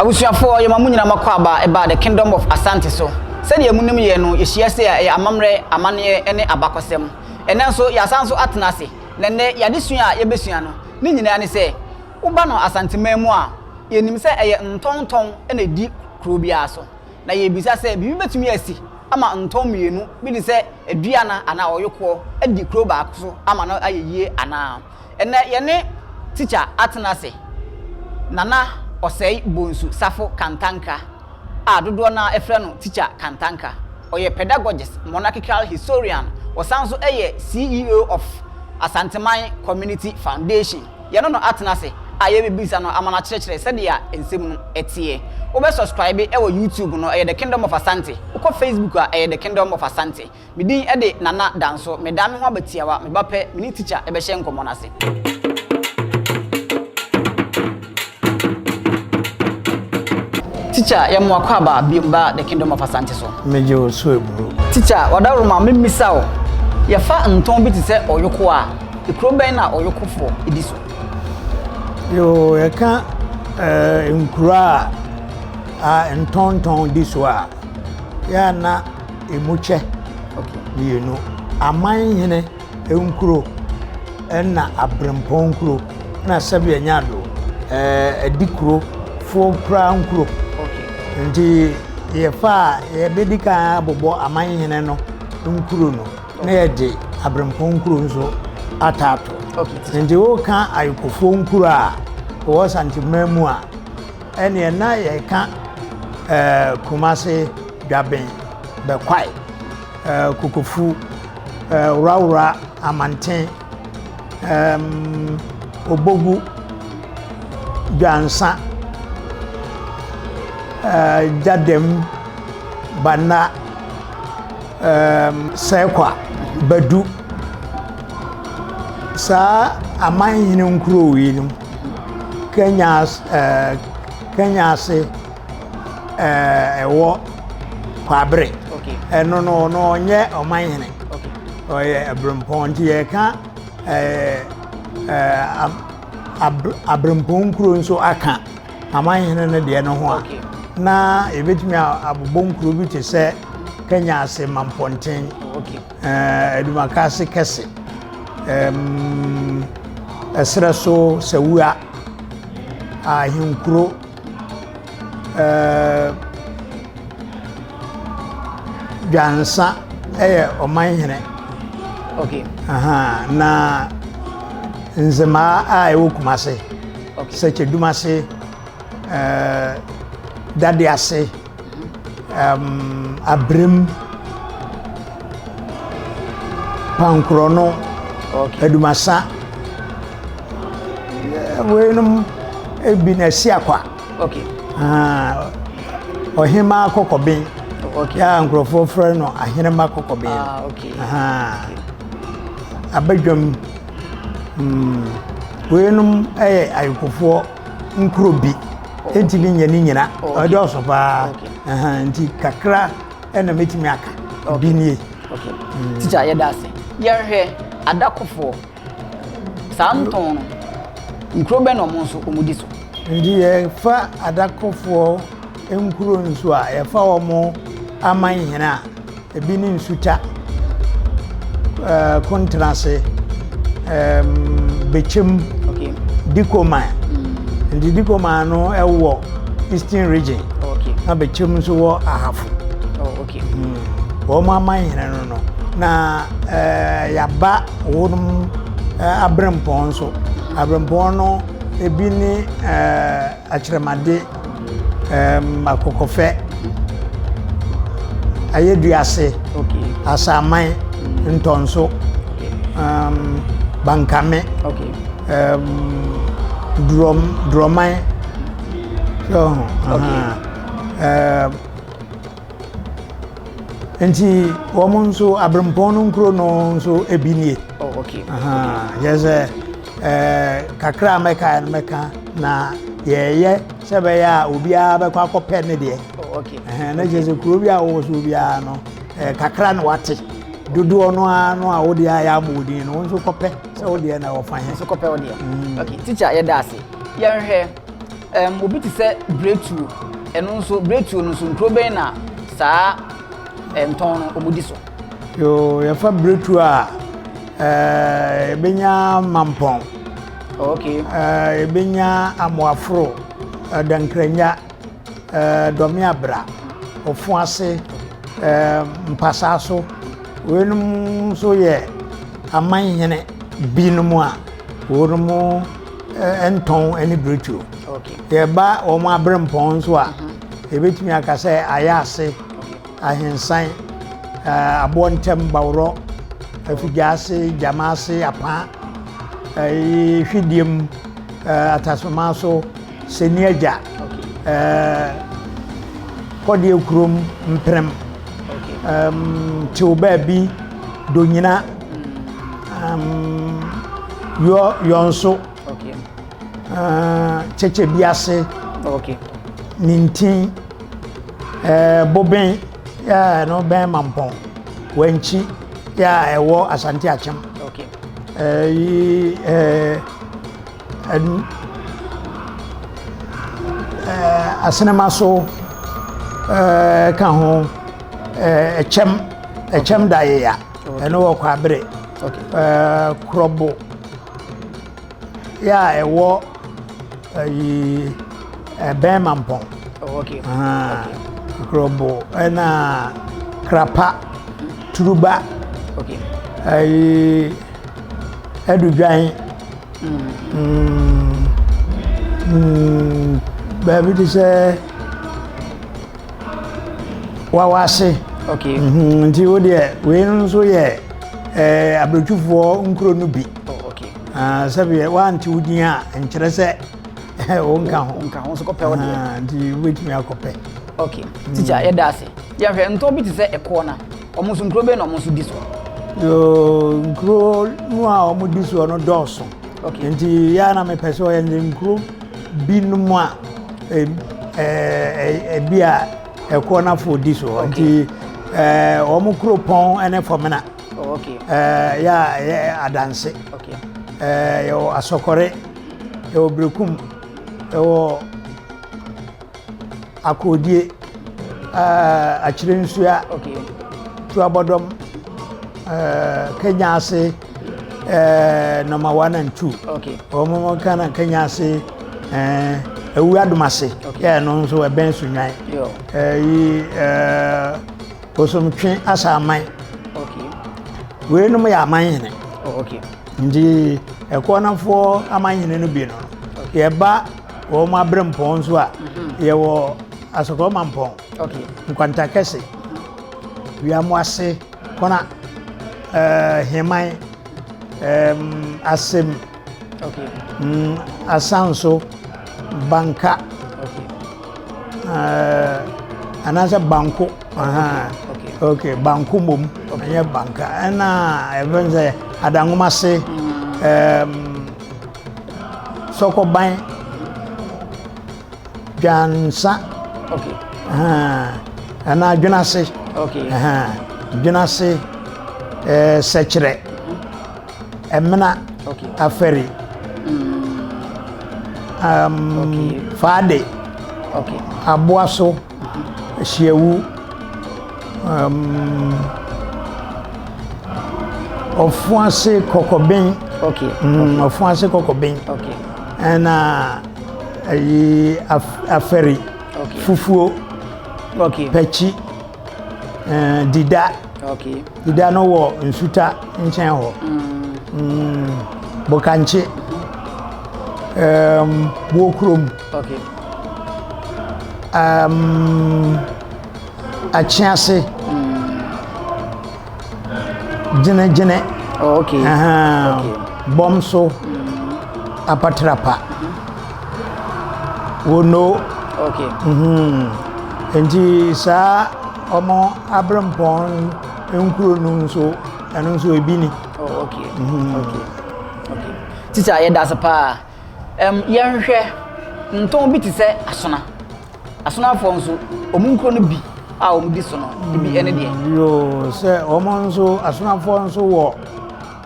Abusuafoɔ, yɛma mo nyinaa makɔ aba ɛba The Kingdom of Asante so. Sɛdeɛ monim yɛ no, yɛhyia sei a, ɛyɛ amammerɛ, amanneɛ ne abakɔsɛm. Ɛnnɛ nso, yɛasan nso atena ase, na ɛnnɛ yɛadesua a yɛbɛsua no, ne nyinaa ne sɛ, woba no Asanteman mu a, yɛnim sɛ ɛyɛ ntɔntɔn na ɛdi kuro biara so. Na yɛrebisa sɛ, biribi bɛtumi asi ama ntɔn mmienu bi te sɛ Aduana anaa Ɔyokoɔ adi kuro baako so ama no ayɛ yie anaa? Ɛnnɛ yɛne Tikya atena ase, Nana Ɔsɛe Bonsu Safo Kantanka a dodoɔ no ara frɛ no Tikya Kantanka. Ɔyɛ Pedagogist, Monarchical Historian, ɔsan nso yɛ CEO of Asanteman Community Foundation. Yɛne no atena ase a yɛrebɛbisa no ama no akyerɛkyerɛ sɛdeɛ nsɛm no teɛ. Wobɛ subscribe wɔ YouTube no, ɛyɛ The Kingdom of Asante. Wokɔ Facebook a, ɛyɛ The Kingdom of Asante. Me din de Nana Danso. Medan me ho aba tiawa, me ba pɛ, me ne tikya bɛhyɛ nkɔmmɔ no ase. Tikya, yɛ mo akwaaba biom ba The Kingdom of Asante so. Megye wo so aburo. Tikya, wadaworoma, memmisa wo, yɛfa ntɔn bi te sɛ ɔyoko a, ekuro bɛn na ɔyokofoɔ di so? Yoo, yɛka eh, nkuro a, a ntɔntɔn di so a, yɛ a na Emu kyɛ mmienu, Amanhene nkuro ɛna Abrempɔn nkuro ɛna sɛbi ɛnyɛ ado ɛɛ Adikuro foɔ koraa nkuro. Nti yɛfa a yɛbɛdi kan abobɔ Amanhene no nkuro no na yɛde Abrempɔn nkuro nso ataato. Nti woka Ayokofoɔ nkuro a ɛwɔ Santeman mu a, ɛneɛ na yɛka ɛɛ Kumase Dwaben, Bɛkwae, ɛɛ Kokofu, ɛɛ Worawora, Amanten, ɛɛm Obogu, Dwansa, ɛɛ Gyadam, Banna, ɛɛm Sɛkwa, Badu. Saa amanhene nkuro wei no, Kenya, ɛɛ Kenya ase. ɛwɔ Kwaabere. Ɛno no ɔno ɔnyɛ ɔman hene. Ɔyɛ Abirempɔn nti yɛka Abirempɔn nkuro nso aka aman hene no deɛ no ho a na yɛbɛtumi abobɔ nkuro bi te sɛ Kenya ase Mampɔnten, Adumaka ase Kɛse, ɛserɛ so Sawua, Ahenkuro. Ɛɛ Dwansa yɛ ɔmanhene. Okay. Aha, na Nzemaa a ɛwɔ Kumase, okay. Sɛkyɛdumase, ɛɛ Dadease, um, Abrem, Pankorɔno, okay. Adumasa. Weinom ebi na ɛsi akwa. Okay. Ah, ɔhemaa kɔkɔben. Okay. Yɛ a nkurɔfoɔ frɛ no ahenema kɔkɔben. Ah, okay. Aha. Abadwam. Mm. Weinom yɛ ayekofoɔ nkuro bi. Oh, Ntumi nyɛ ne nyina. Oh, okay. Ɔdɔɔso paa. Okay. Aha, nti kakra ɛna mɛtumi aka. Okay. Bi nie. Okay. Mm. Teacher, yɛda ase. Yɛnhwɛ adakofoɔ. Saa ntɔn no, nkuro bɛn na wɔn nso wɔdi so? Nti yɛfa adakofoɔ nkuro nso a, yɛfa wɔn aman hene a, ebi ne Nsuta, eh, Kontenase, eh, Bekyem, okay. Dikoman. Nti Dikoman no ɛwɔ Eastern Region. Okay. Na Bekyem nso wɔ Ahafo. Oh, okay. Mm. Wɔn aman hene no no. Na eh, yɛaba wɔn eh, aberempɔn nso. Aberempɔn no ebi ne eh, akyerɛmade, eh, akɔkɔfɛ, ayɛduase, okay. asaman, ntɔnso, okay. um, bankame, okay. um, durɔm, durɔman. So, okay. uh, Nti wɔn nso aberempɔn no nkuro no nso ebi nie. Oh, okay. Yɛ sɛ ɛɛ kakra a mɛka no mɛka na yɛyɛ sɛ bɛyɛ a obiara bɛkɔ akɔpɛ ne deɛ. Oh, okay. Ɛhɛn na kyerɛ sɛ kuro bi a wɔwɔ so obiara no ɛɛ kakra na wate dodoɔ no ara no a wode ayɛ ama odin no wo nso kɔpɛ sɛ wo deɛ na wɔfa he. Nso kɔpɛ wo deɛ. Okay, teacher yɛda ase. Yɛnhwɛ. Um, obi te sɛ Bretuo, ɛno nso Bretuo no nso nkuro bɛn na saa ntɔn no wɔn di so? Yoo, yɛfa Bretuo a, ɛɛ yɛbɛnya Mampɔn. Okay. Ɛɛ yɛbɛnya Amoaforo, Dankranya, ɛɛ Dɔmeabra, Ɔfoase, ɛɛ Mpasaaso. Weinom nso yɛ amanhene binom a wɔnom ntɔn ne biretuo. Yɛba wɔn aberempɔn nso a, yɛbɛtumi aka sɛ Ayaase, Ahensan, Aboɔ Ntɛm, Baworɔ, Afigyaase, Gyamaase, Apaa, Hwidiem, Atasomanso, Seniagya, Kɔdeɛ Kurom, Mprem, Tew Baabi, Donyina, Yɔ Yɔnso, Kyɛkyɛbiase, Nintin, Boben, ɛno bɛn Mampɔn, Wankyi, a ɛwɔ Asante Akyem. Asenema so ka ho ɛkyɛm ɛkyɛm da yeya ɛno wɔ Kwabere Korɔbo yɛ a ɛwɔ ɛyi ɛbɛn Mampɔn Korɔbo ɛna Krapa Turuba ɛyi Adudwan. Mm, baabi te sɛ wawase. Okay. Mm -hmm. Nti wo deɛ wei no nso yɛ eh, abirekyifoɔ nkuro no bi. Oh, okay. Ah, sɛdeɛ woante wo din a nkyerɛ sɛ wonka ho. Nka ho nso kɔpɛ wo deɛ. Ah, nti wobɛtumi akɔpɛ. Okay. Teacher, yɛda ase. Yɛhwɛ ntɔn bi te sɛ ɛkoɔ na. Wɔn nso nkuro bɛn na wɔn nso di soɔ? Yoo, nkuro no a wɔn di soɔ no dɔɔso. Okay. Nti yɛ na mepɛ sɛ ɔyɛ ne nkuro binom a ebi a ɛkoɔ n'afɔ di soɔ. Okay. Nti wɔn kuro pɔn ne Fɔmena. Oh, okay. Yɛ a ɛyɛ Adanse. Okay. Yɛwɔ Asɔkɔre, yɛwɔ Berekum, yɛwɔ Akodie, Akyerɛnsua, Tuabɔdɔm, Kenya ase, number 1 and 2. Wɔn ka na Kenya ase, Ewu Adomase, yɛ no nso ɛbɛn Sunyani. Ɛyi Bosomtwe Asaman. Weinom yɛ amanhene. Nti ɛkɔɔnafoɔ amanhene no bi no, yɛba wɔn aberempɔn nso a, yɛwɔ Asokɔrɔma Mpɔn, Nkwanta Kɛse, Wiamoase, Kona, Heman, Asem, Asanso, Banka, anaasɛ Banko. Okay, Banko mmom, ɛnyɛ Banka. Ɛna ɛfɛn sɛ Adanwomase, Sɔkɔban, Dwansa, anaa Dwenase, Dwenase, Sɛkyerɛ, Ɛmena, Afɛri, Faade, Aboaso, Hyiawu, Ɔfoase Kɔkɔben, Ɔfoase Kɔkɔben, ɛna ɛyi Afɛri, Fufuo, Pɛkyi, Dida, Dida no wɔ Nsuta nkyɛn hɔ, Bokankye, Buokurom. Um, Akyease. Gyene-gyene. Oh, okay. Uh -huh. Okay. Bɔmso. Apatrapa. Wono. Okay. Mm -hmm. Nti saa ɔmo aberempɔn nkuro no nso ɛno nso ebi ni. Oh, okay. Mm -hmm. Okay. Okay. Teacher, yɛda ase paa. Um, yɛnhwɛ ntɔn bi te sɛ asona. Asonafoɔ nso, wɔn nkuro no bi a wɔn di so no, ebi ɛne deɛ. Yoo, sɛ wɔn nso, asonafoɔ nso wɔ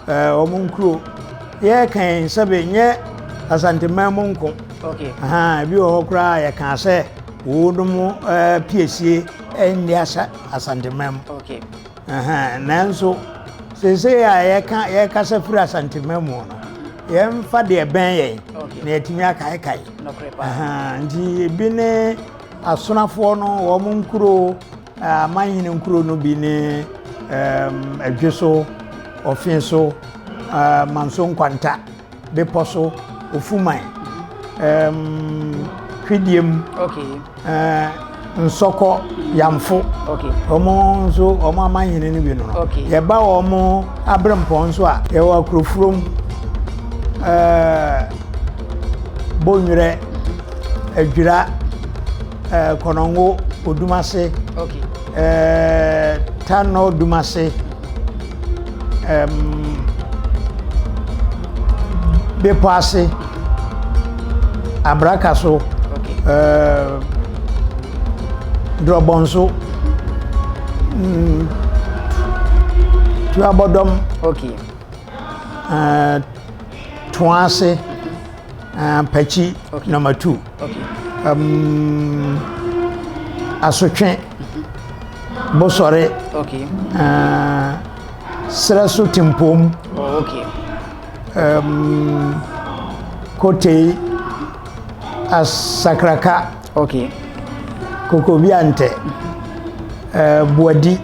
ɛɛ wɔn nkuro. Yɛkan sɛbe nyɛ Asanteman mu nko. Okay. Ahaa, ebi wɔ hɔ koraa a yɛkaa sɛ wɔnom piesie nni asa Asanteman mu. Okay. Ahaa, nanso seesei a yɛka yɛkasa firi Asanteman mu no, yɛmfa deɛ ɛbɛn yɛn Okay. na yɛatumi akaekae. Nokorɛ paa. Ahaa, nti ebi ne Asonafoɔ no wɔn nkuro, amanhene nkuro no bi ne um, Adweso, Ɔfeso, uh, Manso Nkwanta. Bepɔ so, Ofuman, um, Hwidiem, okay. uh, Nsɔkɔ, Yamfo. Okay. Wɔn nso wɔn amanhene no bi no no. Okay. Yɛba wɔn aberempɔn nso a, yɛwɔ Akurofurom, uh, Bonwerɛ, Adwira, uh, Kɔnɔngo, Odumase, okay. uh, Tanɔ Odumase. um, bepɔ ase, abraka so, okay. uh, drɔbɔnso, tuabɔdɔm, okay. uh, toa ase, uh, pakyi, okay. number 2. Okay. Asotwe, Bosɔre, okay. uh, Serɛ so Tempom, oh, okay. Kotei, Asakraka, okay. Kokobiante, Boadi,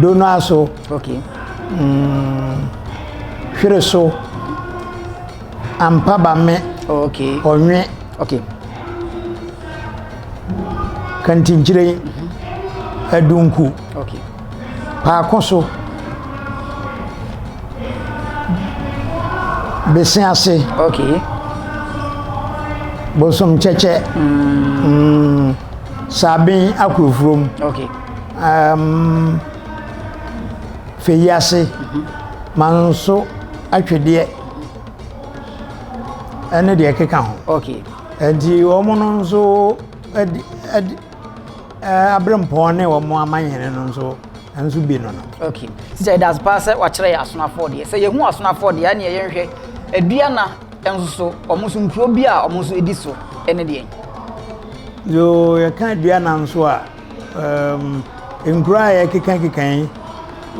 Donoaso, okay. Hwere so, Ampabame, oh, okay. Ɔnwe, okay. Kantinkyire, Adunku, okay. Paako so, Bese ase, okay. Bosom kyɛkyɛ, Saben Akurofurom, okay. Feyi ase, Manso Atwedeɛ, ɛne deɛ ɛkeka ho. Okay. Nti wɔn no nso adi adi aberempɔn ne wɔn amanhene no nso nso bi no no. Okay. Sɛ ɛda ase paa sɛ wakyerɛ yɛ asonafoɔ deɛ. Sɛ yɛhu asonafoɔ deɛ ɛne yɛnhwɛ Aduana nso so wɔn nso nkuro bi a wɔn nso di so ne deɛn? Yoo, yɛka Aduana nso a, um, nkuro a yɛkekakeka yi,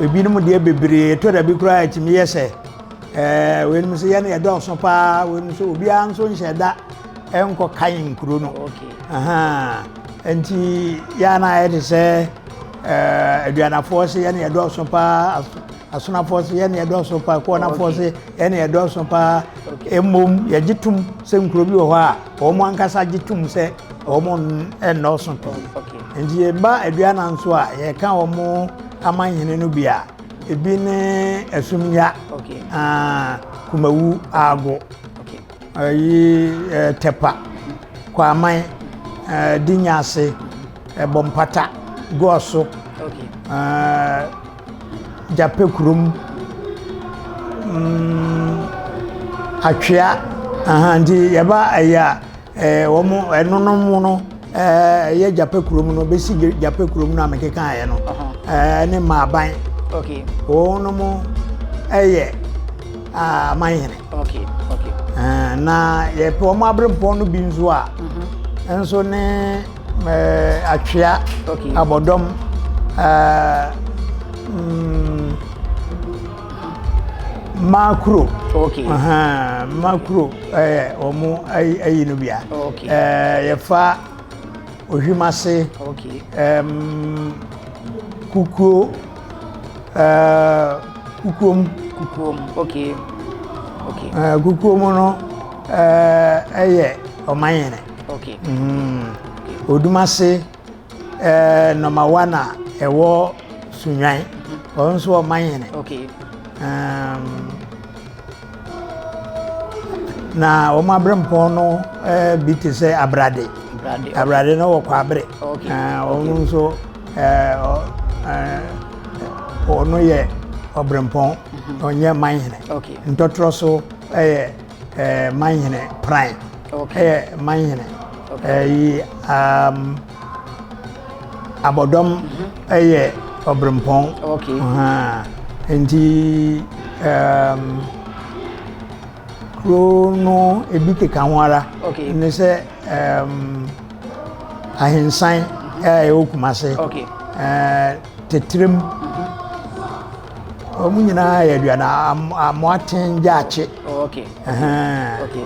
ebinom deɛ bebree ɛtɔ da bi koraa ɛtumi yɛ sɛ ɛɛ weinom sɛ yɛn yɛdɔɔso paa, weinom nso obiara nso nhyɛ da nkɔ kan nkuro no. Okay. Aha. Nti yɛn na ayɛ te sɛ ɛɛ aduanafoɔ sɛ yɛn yɛdɔɔso paa, asonafoɔ sɛ yɛn yɛdɔɔso paa, kɔɔnafoɔ sɛ yɛn yɛdɔɔso paa. Mmom yɛgye tom sɛ nkuro bi wɔ hɔ a wɔn ankasa gye tom sɛ wɔn nnɔɔso pii. Okay. Nti yɛba Aduana nso a yɛka wɔn amanhene no bi a, ebi ne Asumnya, Okay. Kumawu, Aago, Okay. ayi Tɛpa, Kwaman, Dinyase, Bɔmpata, Goɔso, Okay. Gyapɛ kurom, Atwea, aha nti yɛba ayi a wɔn ɛnonom no ɛyɛ Gyapɛ kurom no bɛsi Gyapɛ kurom no a mekekaeɛ no ne Maaban. Okay. Wɔnom ɛyɛ amanhene. Okay, okay. Na yɛpɛ wɔn aberempɔn no bi nso a nso ne Atwea, Okay. Abɔdɔm, Makuro. Okay. Makuro ɛyɛ wɔn ayi no bia. Okay. Yɛfa Ohwimase. Okay. Kukuo, Kukuom. Kukuom, okay. Okay. Kukuom no ɛyɛ ɔmanhene. Okay. Odumase nɔma one a ɛwɔ Sunnwan, ɔno nso ɔmanhene. Okay. Na wɔn aberempɔn no bi te sɛ Abrade. Abrade. Abrade no wɔ Kwabere. Okay. Ɔno nso ɔno yɛ ɔberempɔn, ɔnyɛ manhene. Okay. Ntɔtorɔ so yɛ manhene Pran. Okay. Ɛyɛ manhene. Okay. Ɛyi Abɔdɔm yɛ ɔberempɔn. Okay. Nti Kuro no ebi keka ho ara. Okay. Ne sɛ um, ahensan a ɛwɔ Kumase. Okay. Uh, Tetrem. Wɔn nyinaa yɛ aduane amoaten gyaakye. Oh, okay. Uh, okay.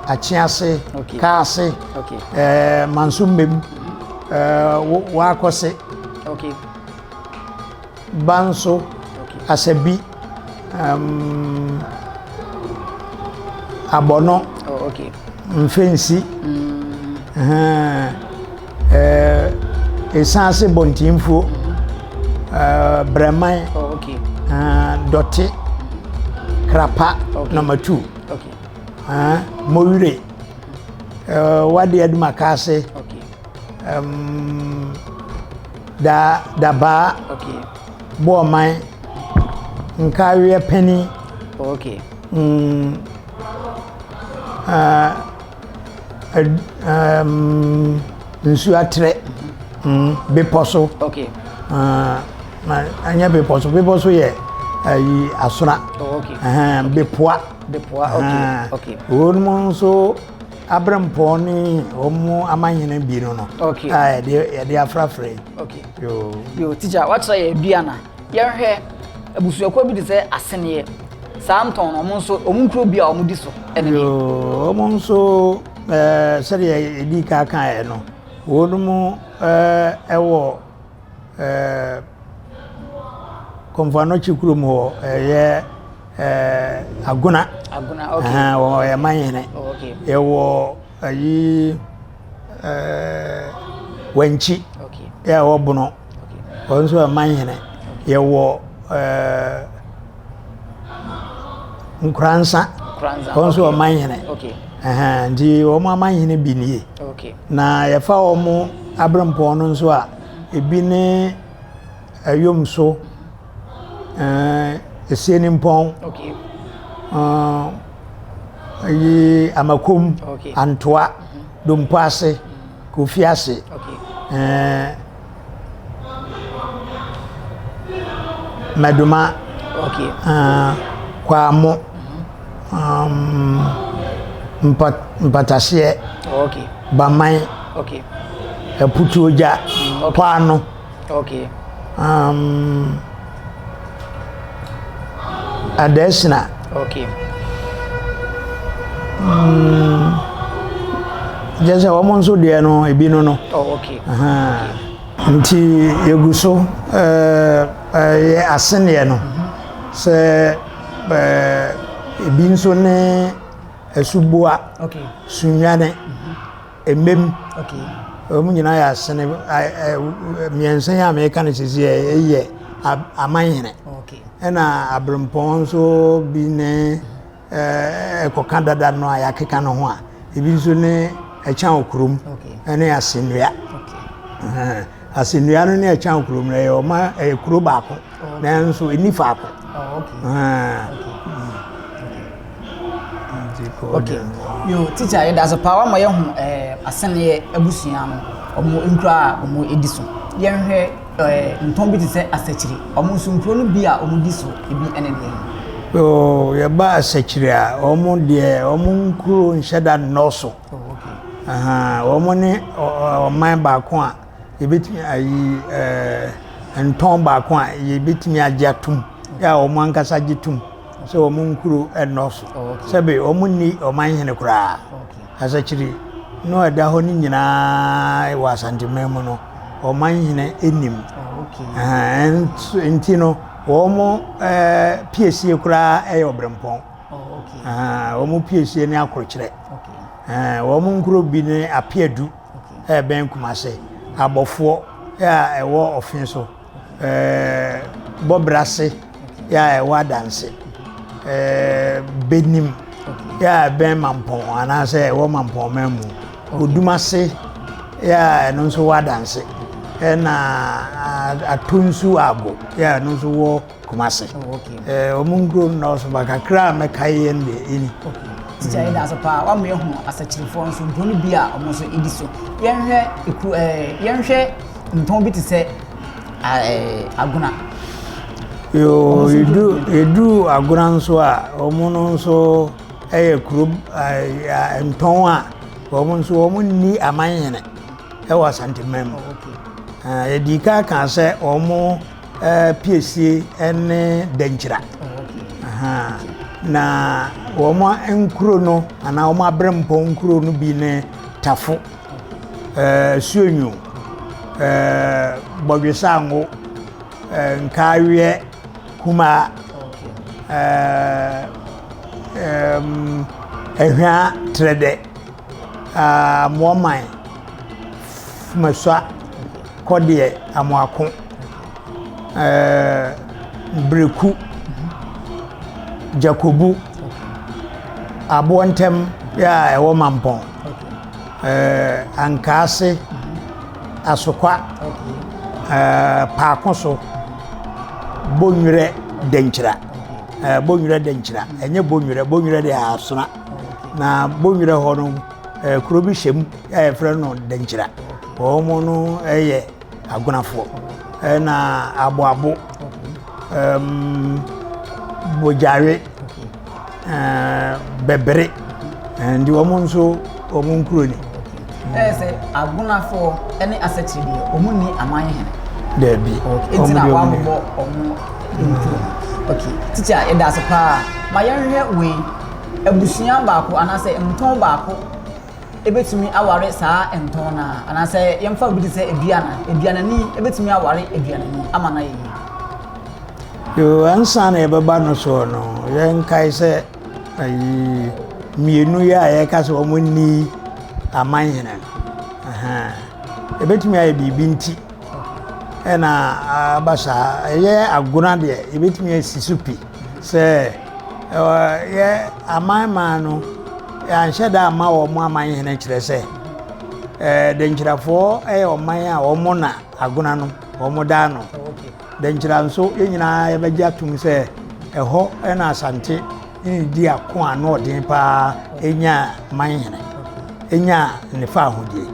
Akyease, okay. Kaase, okay. uh, Mansommem, uh, Wakɔse. Okay. Banso, Asabi, um, Abɔnɔ, oh, okay. Mfensi, mm. uh, uh, Esanse Bɔntinfuo, mm -hmm. uh, Brɛman, oh, okay. uh, Dɔte, Krapa, okay. number 2. Okay. Uh, Mowire, uh, Wade Adumakase, okay. um, Da dabaa. Okay. Boɔman. Nkaweɛ panin. Okay. Mm, uh, um, nsuo atrɛ. Mm, bepɔ so. Okay. Uh, ɛnyɛ bepɔ so. Bepɔ so yɛ ayi uh, asona. Oh, okay. Uh, bepoa. Bepoa, okay. Uh, okay. Wɔn mu nso. Aberempɔn ne wɔn amanhene bi no no. Okay. A yɛde yɛde afrafra yi. Okay. Yoo. Yoo teacher wakyerɛ yɛ aduana. Yɛnhwɛ abusuakuo bi te sɛ aseneɛ. Saa ntɔn no wɔn nso wɔn nkuro bi a wɔn di so ɛne deɛ. Yoo wɔn nso ɛɛ sɛdeɛ yɛdi kan kaeɛ no wɔn mu ɛɛ ɛwɔ ɛɛ Komfo Anokye kurom hɔ ɛyɛ. Eh, Agona. Agona, okay. Uh, wɔyɛ manhene. Oh, okay. Yɛwɔ ayi eh, Wankyi. Okay. Yɛ ɛwɔ Bono. Okay. Wɔn nso yɛ manhene. Yɛwɔ eh, Nkoransa. Nkoransa. Wɔn nso yɛ manhene. Okay. Uh, nti wɔn amanhene bi nie. Okay. Na yɛfa wɔn aberempɔn no nso a, ebi ne Ayomso. Ɛɛ Esienimpɔn. Okay. Uh, yi Amakom. Okay. Antoa. Mm -hmm. Dompoase. Mm -hmm. Kofiase. Okay. Uh, Maduma. Okay. Uh, Kwamo. Mm -hmm. um, Mpat Mpataseɛ. Okay. Baman. Okay. Aputuogya. Mm, okay. Kwano. Okay. Um, Adesina. Okay. Mm, kyerɛ sɛ wɔn nso deɛ no ebi no no. Oh, okay. Uh -huh. okay. Nti yɛgu so ɛyɛ uh, aseneɛ no mhm. sɛ uh, ebi nso ne asuboa okay. sunwane. Mm -hmm. Mmem. Wɔn nyinaa yɛ asene mmiɛnsa yi a meka no sisi yɛ amanhene. Ɛna aberempɔn nso bi ne ɛkɔka dada no a yɛakeka no ho a ebi nso ne ɛkyan okurom ɛne asennua. Asennua no ne ɛkyan okurom no ɛyɛ ɔma ɛyɛ kuro baako nanso ɛni faako. Okay. Yo, teacher, yɛda ase paa wama yɛhu eh, asɛnneɛ abusua no, ɔmo nkura a ɔmo edi so. Yɛnhwɛ eh, ntɔn bi te sɛ asakyiri, ɔmo nso nkuro no bi a ɔmo di so ebi ɛne deɛ. Yo, yɛba asakyiri a, ɔmo deɛ ɔmo nkuro nhyɛ da nnɔɔso. Oh, okay. Aha, ɔmo ne ɔman baako a yɛbɛtumi ayi eh, ntɔn baako a yɛbɛtumi agye atom, yɛ a ɔmo ankasa gye tom. Sɛ wɔn nkuro nnɔɔso. Sɛbe wɔn nni ɔman hene koraa. Asakyiri no a ɛda hɔ no nyinaa wɔ Asanteman mu no, ɔman hene nnim. Nti no, wɔn piesie koraa yɛ ɔbrempɔn. Wɔn piesie ne akorokyerɛ. Wɔn nkuro bi ne Apeadu a ɛbɛn Kumase, Abɔfoɔ a ɛwɔ Ɔfe so. Ɛɛ Bɔbrase yɛ a ɛwɔ Adanse, ɛɛ Benim yɛ a ɛbɛn Mampɔn anaasɛ ɛwɔ Mampɔn man mu, Odumase yɛ a ɛno nso wɔ Adanse, ɛna Atonsu Ago yɛ a ɛno nso wɔ Kumase. Ɛɛ wɔn nkuro nnɔɔso ba kakra a mɛkae yɛn deɛ ɛni. Tikya yɛda ase paa wama yɛhu asakyirifoɔ nso nkuro no bi a wɔn nso di so. Yɛnhwɛ ekuro ɛɛ yɛnhwɛ ntɔn bi te sɛ ɛɛ agona. Yoo yɛduru yɛduru agona nso a wɔn no nso. yɛ kuro ntɔn a wɔn nso wɔn nni amanhene wɔ Asanteman mu. Yɛdii kan kaa sɛ wɔn piesie ne Dankyira. Na wɔn nkuro no anaa wɔn aberempɔn nkuro no bi ne Tafo, Suonyo, Bɔdwesango, Nkaaweɛ, Kumaa, Ahwia Trɛdɛ, Amoaman, Fumasua, Kɔdeɛ, Amoako, Breku, Gyakobu, Aboɔntɛm a ɛwɔ Mampɔn, Ankaase, Asokwa, Paako so, Bonwerɛ, Dankyira. Bonwerɛ, Dankyira. Ɛnyɛ Bonwerɛ, Bonwerɛ deɛ Asona. Na Bonwerɛ hɔ no, kuro bi hyɛ mu a yɛfrɛ no Dankyira. Wɔn no yɛ Agonafoɔ. Ɛna Aboabo, Bogyawe, Bɛbere. Nti wɔn nso wɔn nkuro ni. Ɛyɛ sɛ Agonafoɔ ne Asɛkyerɛ deɛ wɔn nni aman hene. Daabi. Nti na wɔabobɔ wɔn nkuro. Okay, tikya yɛda ase paa. Ma yɛnhwɛ wei. Abusua baako anaasɛ ntɔn baako ebetumi aware saa ntɔn no a anaasɛ yɛmfa obi te sɛ aduana aduanani ebetumi aware aduanani ama no ayɛ yie. Yoo, ansa na yɛbɛba no soɔ no, yɛnkae sɛ ayi mmienu yi a yɛka sɛ wɔn nni aman hene no, ɛbɛtumi ayɛ biribi nti ɛna aba saa. Ɛyɛ agona deɛ, yɛbɛtumi asi so pi sɛ yɛ aman man no, yɛanhyɛ da amma wɔn aman hene kyerɛ sɛ Denkyirafoɔ yɛ ɔman a wɔn na agona no wɔn da ano. Denkyira nso yɛn nyinaa yɛbɛgye atom sɛ ɛhɔ na Asante ne di ako a ano ɔden paa ɛnya man hene, ɛnya ne fa ahodie.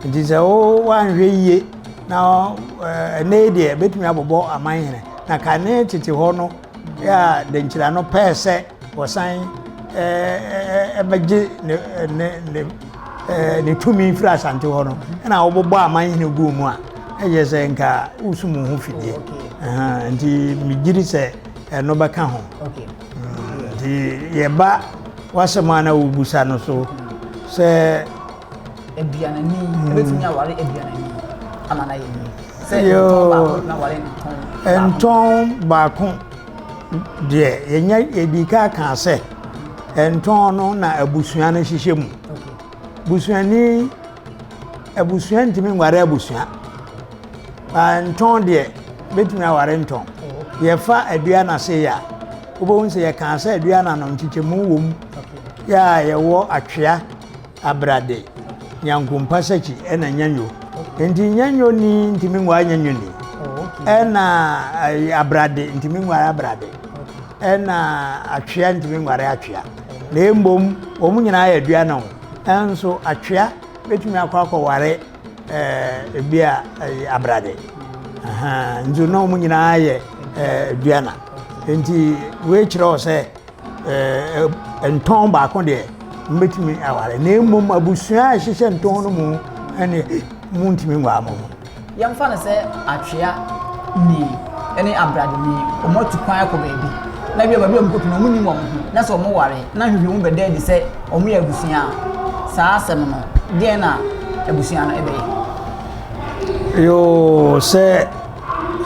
Nti sɛ woanhwɛ yie na ɛnɛ yi deɛ bɛtumi abobɔ aman hene na kane tete hɔ no yɛ a Denkyira no pɛɛ sɛ wɔsan bɛgye ne ne ne ne tumi firi Asante hɔ no ɛna wɔbobɔ aman hene guu mu a ɛyɛ sɛ nka wosum wo ho fidie nti megye di sɛ ɛno bɛka ho nti yɛba w'asɛm a na wobusa no so sɛ aduanani ɛbɛtumi aware aduanani ama no ayɛ yie sɛ ntɔn baako na ware ntɔn ntɔn baako Deɛ yɛnya yɛdii kan kaa sɛ ntɔn no na abusua no hyehyɛ mu. Busuani abusua ntumi nware abusua. Ba ntɔn deɛ bɛtumi aware ntɔn. Yɛfa aduana se a wobɛhu sɛ yɛkaa sɛ aduana no nkyekyɛmu wɔ mu. Yɛ a yɛwɔ atwea Abrade, Nyankompa Sakyi ɛna Nyanyo. Nti Nyanyo ni ntumi nware Nyanyo ni. Ɛna Abrade ntumi nware Abrade. Ɛna Atwea ntumi nware Atwea. Na mmom wɔn nyinaa yɛ aduana o. Ɛnso Atwea bɛtumi akɔ akɔware ebi a Abrade. Nti na wɔn nyinaa yɛ aduana. Nti wei kyerɛ wɔ sɛ Ntɔn baako deɛ mobɛtumi aware na mmom abusua a ɛhyehyɛ ntɔn no mu ɛne montumi nwaa mo ho. Yɛmfa no sɛ atwea ni ne abrade ni wɔn atu kwan akɔ baabi na bi a baabi a wɔkɔtu no wɔn nim wɔn ho na sɛ wɔn ware na nhwehwɛmu bɛda adi sɛ wɔn yɛ abusua a saa asɛm no deɛn na abusua no ɛbɛyɛ? Yoo sɛ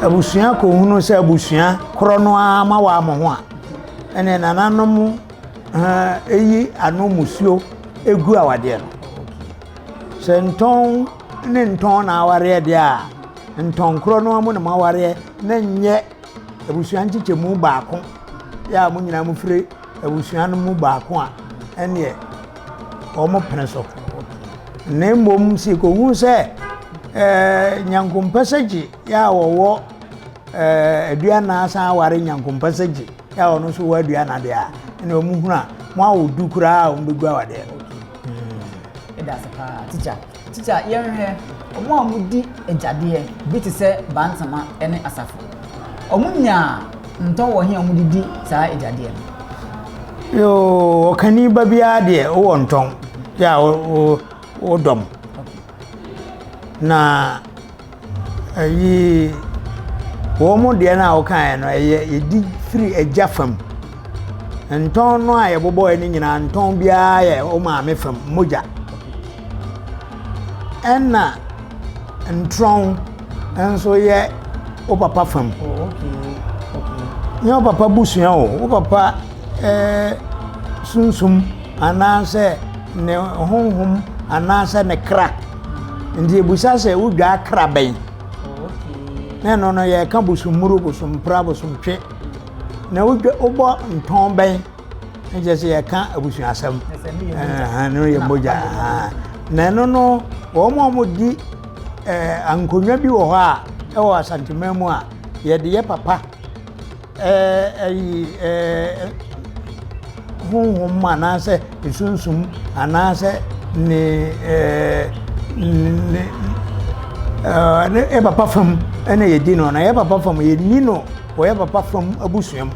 abusua kɔhunu sɛ abusua korɔ no ara ma waa mo ho a Ɛne nananom yi ano musuo gu awadeɛ no. Sɛ ntɔn ne ntɔn na awareɛ deɛ a, ntɔn korɔ no ara mu na moawareɛ na nyɛ abusua nkyekyɛmu baako yɛ a mo nyinaa mofiri abusua no mu baako a, ɛneɛ wɔn pene so. Na mmom sɛ yɛkɔhu sɛ ɛɛ nyankompɛsɛgye yɛ a wɔwɔ ɛɛ aduana san aware nyankompɛsɛgye yɛ a ɔno nso wɔ aduana deɛ a, ɛna wɔn hunu a mo awo du koraa a wɔn bɛgu awadeɛ no. Ɛda ase paa tikya. Tikya yɛnhwɛ wɔn a wɔdi agyadeɛ bi te sɛ Bantama ne Asafo. Wɔn nyaa ntɔn wɔ he a wɔde di saa agyadeɛ no? Yoo, ɔkani ba biara deɛ wowɔ ntɔn yɛ a wodɔm. Na ayi wɔn deɛ no a wokaeɛ no ɛyɛ yɛdi firi agya fam. Ntɔn no a yɛbobɔeɛ no nyinaa ntɔn biara yɛ wo maame fam mogya. Ɛna ntrɔn nso yɛ wo papa fam. Oh, okay. Okay. Nyɛ wo papa busua o, wo papa eh, sunsum anaasɛ ne honhom anaasɛ ne kra. Nti ebusa sɛ wodwaa kra bɛn? Oh, okay. Na ɛno no yɛka bosommuru, bosompra, bosomtwe. Na wodwa wobɔ ntɔn bɛn? Ne kyerɛ sɛ yɛka abusuasɛm. Ɛno yɛ mogya. Na ɛno no wɔn a wɔdi nkonnwa bi wɔ hɔ a ɛwɔ Asanteman mu a yɛde yɛ papa ɛyi honhom anaasɛ sunsum anaasɛ ne ne ne yɛ papa fam ɛna yɛdi no na yɛ papa fam yɛnni no wɔ yɛ papa fam abusua mu.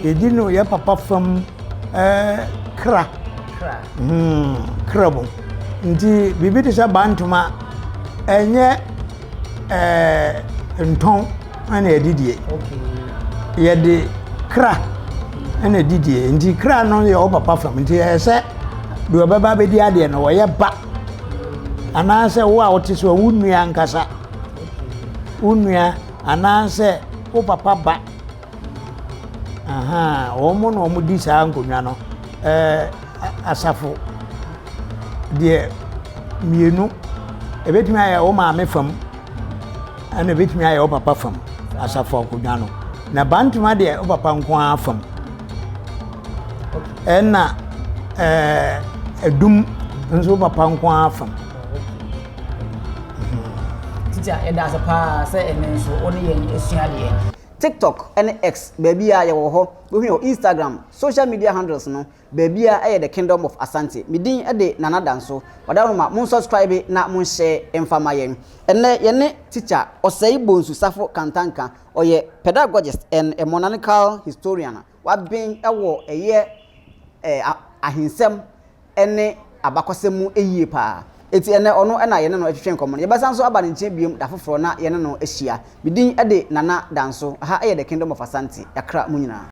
Yɛdi no yɛ papa fam ɛɛ kra. Hmm, kra mu. Nti biribi te sɛ bantoma ɛnyɛ ɛɛ ntɔn ɛna yɛde die. Yɛde kra ɛna ɛdi die. Nti kra no yɛ wɔ papa fam. Nti ɛyɛ sɛ deɛ ɔbɛba abɛdi adeɛ no wɔyɛ ba anaasɛ wo a wote so wo nua ankasa wo nua anaasɛ wo papa ba. Ahaa, wɔn na wɔdi saa nkonnwa no. Ɛɛ asafo deɛ mmienu, ɛbɛtumi ayɛ wo maame fam, ɛna ɛbɛtumi ayɛ wo papa fam, asafo akonnwa no. Na bantama deɛ wo papa nko ara fam. Ɛna ɛɛ adum nso wo papa nko ara fam. Tikya, yɛda ase paa sɛ ɛnnɛ nso wo ne yɛn asua adeɛ. TikTok ne X, baabiara yɛwɔ hɔ. Wobɛhu yɛn wɔ Instagram, social media handles no, baabiara ɛyɛ The Kingdom of Asante. Me din de Nana Danso. Ɔdawuroma, mon subscribe na mon share mfa ma yɛn. Ɛnnɛ yɛne Tikya Osei Bonsu Safo Kantanka, ɔyɛ pedagogist and a monarchical historian. Waben wɔ ɛyɛ ahensɛm ne abakɔsɛm mu yie paa. Enti ɛnnɛ ɔno na yɛne no retwetwe nkɔmmɔ no. Yɛbɛsan nso aba ne nkyɛn biom da foforɔ na yɛne no ahyia. Me din de Nana Danso. Ha yɛ The Kingdom of Asante. Yɛakra mo nyinaa.